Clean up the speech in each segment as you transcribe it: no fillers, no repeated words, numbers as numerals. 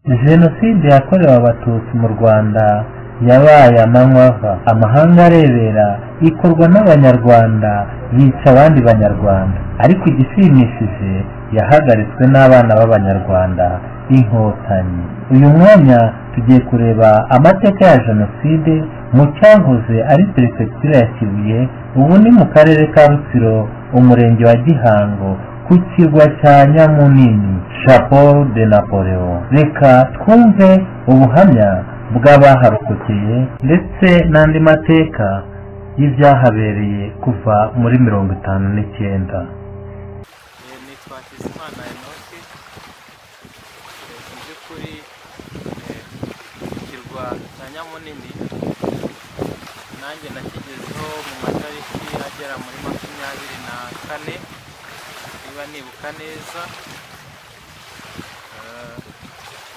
Jenoside yakorewe Abatutsi mu Rwanda yabaye amanywa ava, amahanga arebera, ikorwa n'Abanyarwanda bica abandi Banyarwanda. Ariko igishimishije, yahagaritswe n'abana b'Abanyarwanda, Inkotanyi. Uyu mwanya tugiye kureba amateka ya jenoside mu cyahoze ari Perefegitura ya Kibuye, ubu ni mu karere ka Rutsiro, umurenge wa Gihango, ku kirwa cya Nyamunini, Chapeau de Napoleon. Reka twumve ubuhamya bw'abaharokokeye ndetse n'andi mateka y'ibyahabereye kuva muri 59. Nitwa Hakizimana Enoke. Mu by'ukuri ikirwa cya Nyamunini nanjye nakigezeho mu matariki agera muri 24, niba nibuka neza.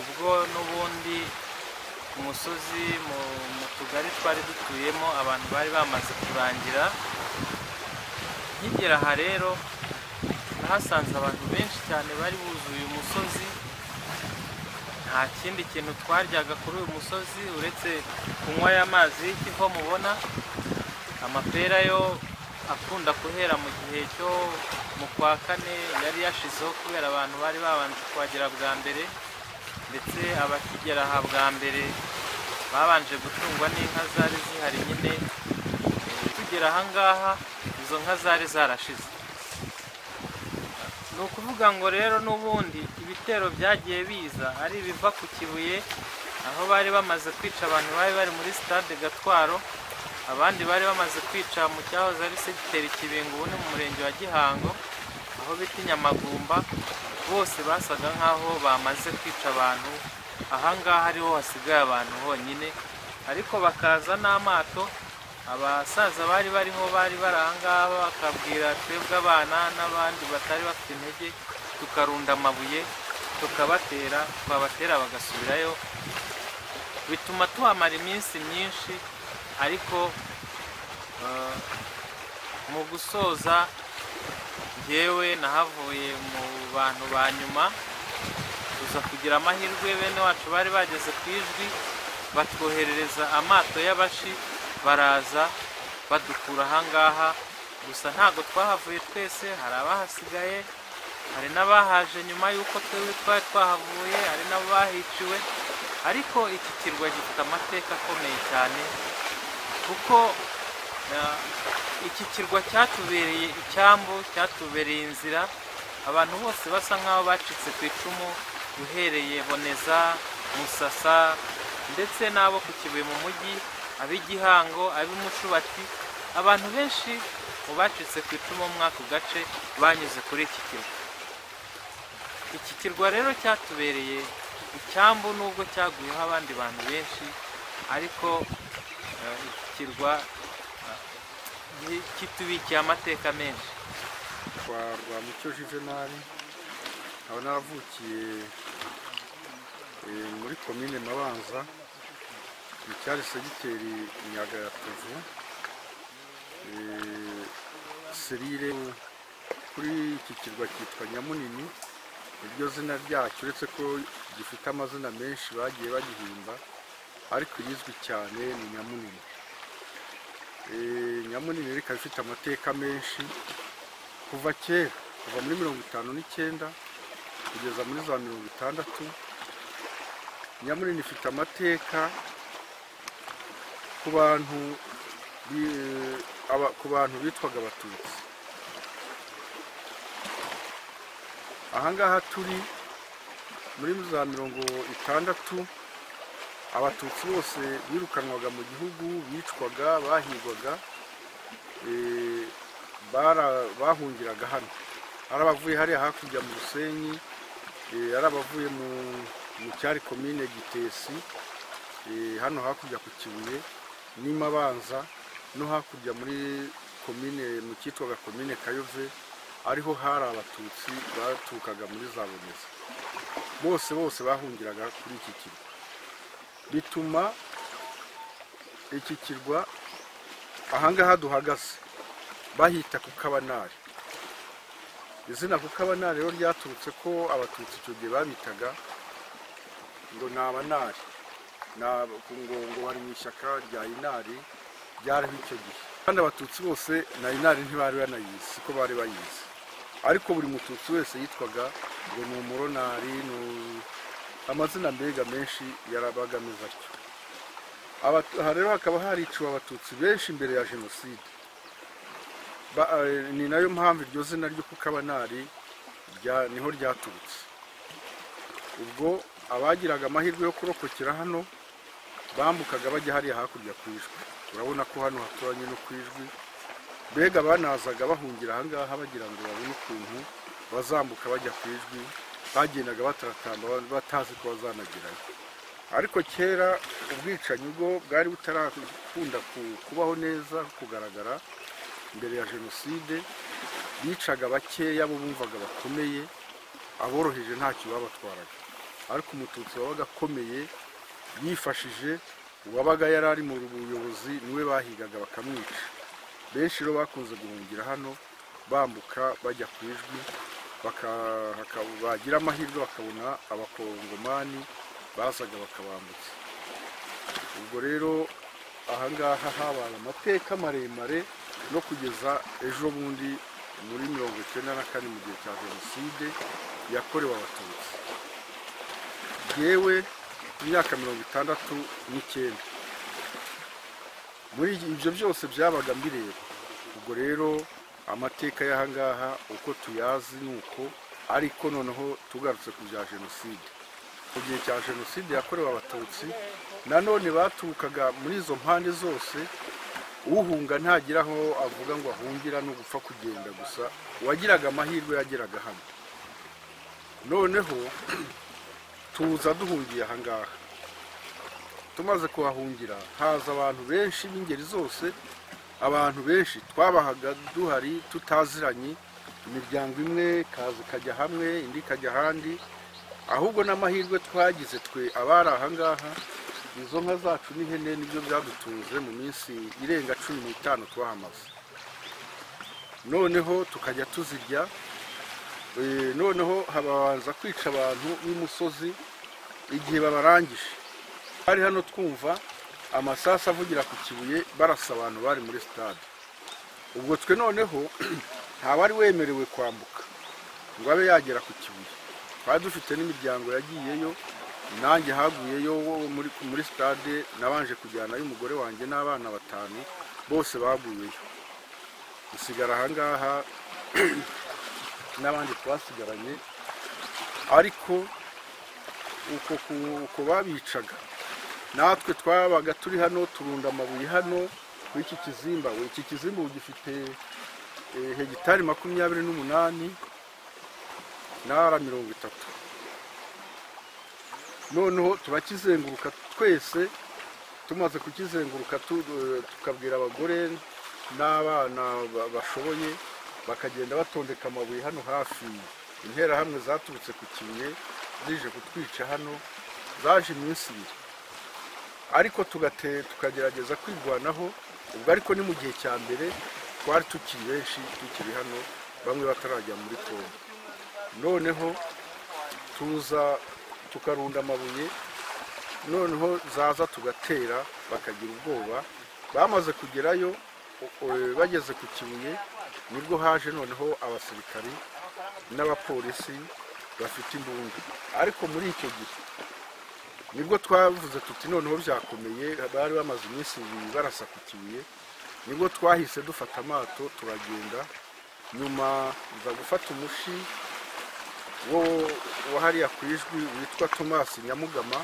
Ubwo n'ubundi ku musozi mu tugari twari dutuyemo abantu bari bamaze kurangira. Nkigera aha rero nahasanze abantu benshi cyane bari buzuye umusozi. Nta kindi kintu twaryaga kuri uyu musozi uretse kunywa aya mazi y'ikivo mubona. Amapera yo akunda guhera mu gihe cyo mu kwa kane yari yashizeho, kubera abantu bari babanje kuhagera bwa mbere, ndetse abakigera aha bwa mbere babanje gutungwa n'inka zari zihari nyine. Tugera aha ngaha izo nka zari zarashize. Ni ukuvuga ngo rero n'ubundi ibitero byagiye biza ari ibiva ku Kibuye, aho bari bamaze kwica abantu bari bari muri stade Gatwaro, abandi bari bamaze kwica mu cyahoze ari segiteri Kibingo, ubu ni mu murenge wa Gihango, aho bita Nyamagumba. Bose basaga nk'aho bamaze kwica abantu. Aha ngaha ariho hasigaye abantu honyine, ariko bakaza n'amato. Abasaza bari bariho bari bari aha ngaha bakabwira twebwe abana n'abandi batari bafite intege, tukarunda amabuye tukabatera, twabatera bagasubirayo. Bituma tuhamara iminsi myinshi, ariko mu gusoza njyewe nahavuye mu bantu ba nyuma. Tuza kugira amahirwe, bene wacu bari bageze ku Ijwi, batwoherereza amato y'abashi, baraza badukura aha ngaha. Gusa ntabwo twahavuye twese, hari abahasigaye, hari n'abahaje nyuma y'uko twebwe twari twahavuye, hari n'abahiciwe. Ariko iki kirwa gifite amateka akomeye cyane, kuko iki kirwa cyatubereye icyambu, cyatubereye inzira. Abantu bose basa nk'aho bacitse ku icumu, uhereye Boneza, Musasa, ndetse n'abo ku Kibuye mu mujyi, ab'igihango, ab'imushubati. Abantu benshi mu bacitse ku icumu muri ako gace banyuze kuri iki kirwa. Iki kirwa rero cyatubereye icyambu, nubwo cyaguyeho abandi bantu benshi, ariko iki kirwa kitubikiye amateka menshi. Kwa Rwamucyo Juvenal, nkaba naravukiye muri komine Mabanza, mu cyari segiteri Nyagatovu, serire. Kuri iki kirwa cyitwa Nyamunini, iryo zina ryacyo, uretse ko gifite amazina menshi bagiye bagihimba, ariko irizwi cyane ni Nyamunini. Nyamunini rikaba ifite amateka menshi kuva kera, kuva muri 59 kugeza muri za 60. Nyamunini ifite amateka ku bantu bitwaga Abatutsi. Ahangaha turi muri za 60, Abatutsi bose birukanwaga mu gihugu, bicwaga, bahigwaga, bahungiraga hano. Ari abavuye hariya hakurya mu Rusenyi, ari abavuye mu cyari komine Gitesi, hano hakurya ku Kibuye n'Imabanza, no hakurya muri komine mu cyitwaga komine Kayove, ariho hari Abatutsi baturukaga muri za Boneza. Bose bose bahungiraga kuri iki kirwa. Bituma iki kirwa ahangaha duhagaze bahita ku Kabanari. Izina ku Kabanari rero ryaturutse ko Abatutsi icyo gihe babitaga ngo ni abanari, ngo bari mu ishyaka rya Inari ryariho icyo gihe. Kandi abatutsi bose na Inari ntibari banayizi ko bari bayizi, ariko buri mututsi wese yitwaga ngo ni umuronari, amazina mbega menshi yarabaga ameze atyo. Aha rero hakaba hariciwe abatutsi benshi imbere ya jenoside. Ni nayo mpamvu iryo zina ryo kukabanari niho ryaturutse. Ubwo abagiraga amahirwe yo kurokokera hano bambukaga bajya hariya hakurya ku Ijwi. Urabona ko hano haturanye no ku Ijwi, mbega banazaga bahungira aha ngaha bagira ngo babone ukuntu bazambuka bajya ku Ijwi, bagendaga bataratamba batazi ko bazanagerayo. Ariko kera ubwicanyi bwo bwari butarakunda kubaho neza kugaragara. Mbere ya jenoside bicaga bakeya bo bumvaga bakomeye, aboroheje ntacyo babatwaraga. Ariko umututsi wabaga akomeye yifashije, uwabaga yari ari mu buyobozi niwe bahigaga bakamwica. Benshi rero bakunze guhungira hano bambuka bajya ku Ijwi, bagira amahirwe bakabona abakongomani bazaga bakabambutsa. Ubwo rero aha ngaha habaye amateka maremare no kugeza ejo bundi muri 94 mu gihe cya jenoside yakorewe abatutsi. Yewe imyaka 69 muri ibyo byose byabaga mbireba. Ubwo rero amateka y'aha ngaha uko tuyazi nuko, ariko noneho tugarutse ku bya jenoside. Mu gihe cya jenoside yakorewe abatutsi nanone baturukaga muri izo mpande zose. Uhunga ntagira aho avuga ngo ahungira no gupfa kugenda gusa, uwagiraga amahirwe yageraga hano. Noneho tuza duhungiye aha ngaha. Tumaze kuhahungira haza abantu benshi b'ingeri zose, abantu benshi twabahaga duhari tutaziranye, imiryango imwe kaza ikajya hamwe indi ikajya ahandi. Ahubwo n'amahirwe twagize twe abari aha ngaha, izo nka zacu n'ihene nibyo byadutunze mu minsi irenga 15 twahamaze. Noneho tukajya tuzirya. Noneho hababanza kwica abantu b'imusozi igihe babarangije. Hari hano twumva amasasu avugira ku Kibuye barasa abantu bari muri stade. Ubwo twe noneho ntawari wemerewe kwambuka ngo abe yagera ku Kibuye. Twari dufite n'imiryango yagiyeyo, nanjye haguyeyo muri stade, nabanje kujyana y'umugore wanjye n'abana 5 bose baguyeyo. Dusigara aha ngaha n'abandi twasigaranye, ariko uko babicaga natwe twabaga turi hano turunda amabuye hano kuri iki kizimba. Iki kizimba gifite hegitari 28 n'ara 30. Noneho turakizenguruka twese. Tumaze kukizenguruka tukabwira abagore n'abana bashoboye bakagenda batondeka amabuye hano hafi. Interahamwe zaturutse ku Kibuye zije kutwica hano, zaje iminsi ibiri, ariko tukagerageza kwirwanaho. Ubwo ariko ni mu gihe cya mbere twari tukiri benshi tukiri hano, bamwe batarajya muri Kongo. Noneho tuza tukarunda amabuye, noneho zaza tugatera bakagira ubwoba. Bamaze kugerayo bageze ku Kibuye nibwo haje noneho abasirikari n'abapolisi bafite imbunda. Ariko muri icyo gihe nibwo twavuze tuti noneho byakomeye, bari bamaze iminsi ibiri barasa ku Kibuye. Nibwo twahise dufata amato turagenda. Nyuma nza gufata umushi wo wahariya ku Ijwi witwa Thomas Nyamugama,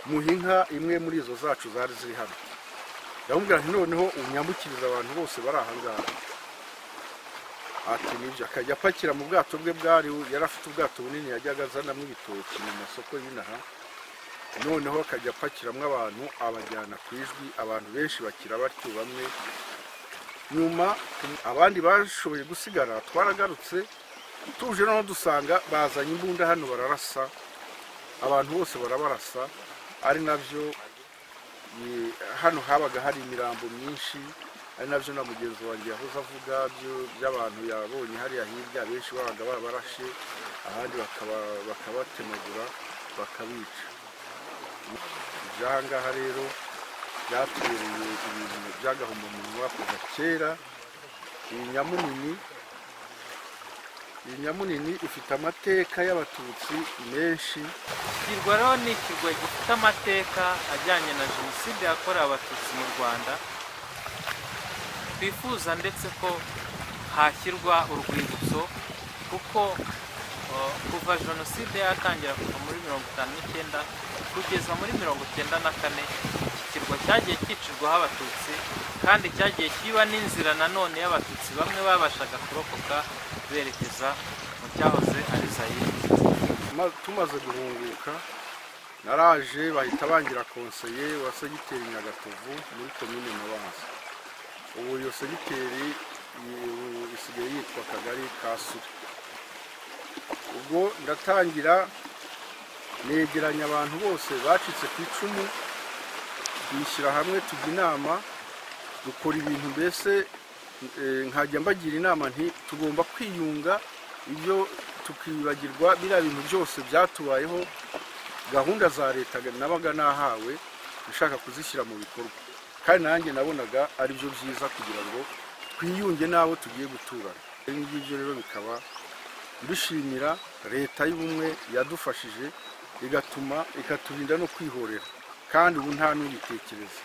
muha inka imwe muri izo zacu zari ziri hano. Ndamubwira nti noneho unyambukiriza abantu bose bari aha ngaha. Ati nibyo, akajya apakira mu bwato bwe bwari yari afite ubwato bunini yajyaga azanamo ibitoki mu masoko y'inaha. Noneho akajya apakiramo abantu abajyana ku Ijwi, abantu benshi bakira batyo bamwe. Nyuma abandi bashoboye gusigara twaragarutse tuje noneho dusanga bazanye imbunda hano bararasa, abantu bose barabarasa. Ari nabyo hano habaga hari imirambo myinshi, Ari nabyo na mugenzi wanjye yahoze avuga by'abantu yabonye hariya hirya, benshi babaga babarashe, ahandi bakabatemagura bakabica. Iby'aha ngaha rero byatubereye ibintu by'agahomamunwa kuva kera. Iyi Nyamunini ifite amateka y'Abatutsi menshi. Ikirwa rero ni ikirwa gifite amateka ajyanye na jenoside yakorewe Abatutsi mu Rwanda. Twifuza ndetse ko hashyirwa urwibutso, kuko kuva jenoside yatangira kuva muri 59 kugeza muri 94, iki kirwa cyagiye cyicirwaho Abatutsi, kandi cyagiye kiba n'inzira nanone y'Abatutsi bamwe babashaga kurokoka berekeza mu cyahoze ari Zaire. Tumaze guhunguka naraje bahita bangira konseye wa segiteri Nyagatovu muri komine Mabanza. Ubu iyo segiteri isigaye yitwa Kagari ka Suri. Ubwo ndatangira negeranya abantu bose bacitse ku icumu, twishyira hamwe, tujya inama, dukora ibintu mbese nkajya mbagira inama nti tugomba kwiyunga, ibyo tukibagirwa biriya bintu byose byatubayeho. Gahunda za leta nabaga nahawe nshaka kuzishyira mu bikorwa, kandi nanjye nabonaga ari byo byiza kugira ngo twiyunge n'abo tugiye guturana. Ibi ngibyo rero bikaba mbishimira leta y'ubumwe yadufashije, igatuma ikaturinda no kwihorera, kandi ubu nta n'ubitekereza.